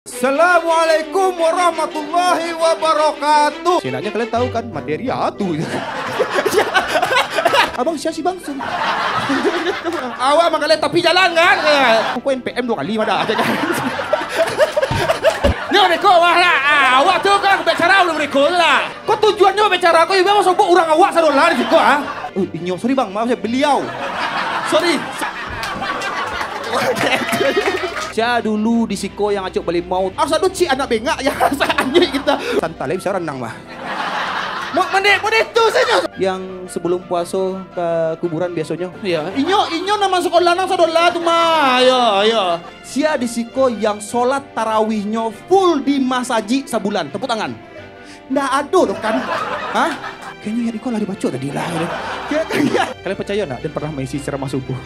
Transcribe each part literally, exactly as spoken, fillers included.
Assalamualaikum warahmatullahi wabarakatuh. Senaknya kalian tahu kan, materi apa tu? Abang sia si bang? Awak manggaleh tapi jalan kan? Kau N P M dua kali mah dah. Nyo beko wah lah. Ah, awak tu kan bicara ulun beko tu lah. Kau tujuannyo bicara kau ibo sobok urang awak sadolah di siko, ah? Oh, inyo, sorry bang, maaf saya, beliau. Sorry. Sa-, sia dulu di siko yang acok balimau. Harus ado cik anak bengak yang rasa anjing kita. Santai, bisa renang, bah. Mo-, mendek, mendek tu saja. Yang sebelum puaso ka kuburan biasonyo. Iya, inyo, inyo nan masuak kolam nan sadolah tu mah. Ayo, ayo. Sia di siko yang solat tarawihnyo full di masajik sabulan? Tepuk tangan. Ndak ado doh kan? Hah? Kayaknya yang iko lah dibaco tadi lah. Kalian percaya ndak, den pernah maisi ceramah subuh?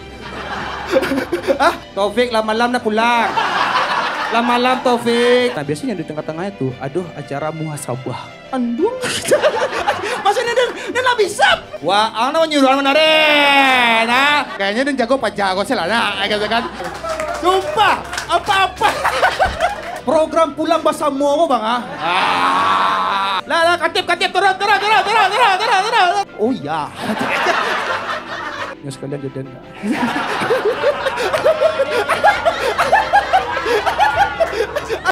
Hah? Taufik lah malam nak pulang. Lah malam, Taufik. Nah, biasanya di tengah-tengahnya tu, aduh, acara muhasabah. Anduang. Maksudnya, den, den lah bisa. Wah, ang nak manyuruh ang manari, nah. Kayaknya den jago paja ko sih lah, nah, katakan. Sumpah, apa-apa. Program pulang basamo ko, bang, ah. Ah. Lah, lah, katip, katip, turun, turun, turun. Oh, iya. Nyo sekalian jadi.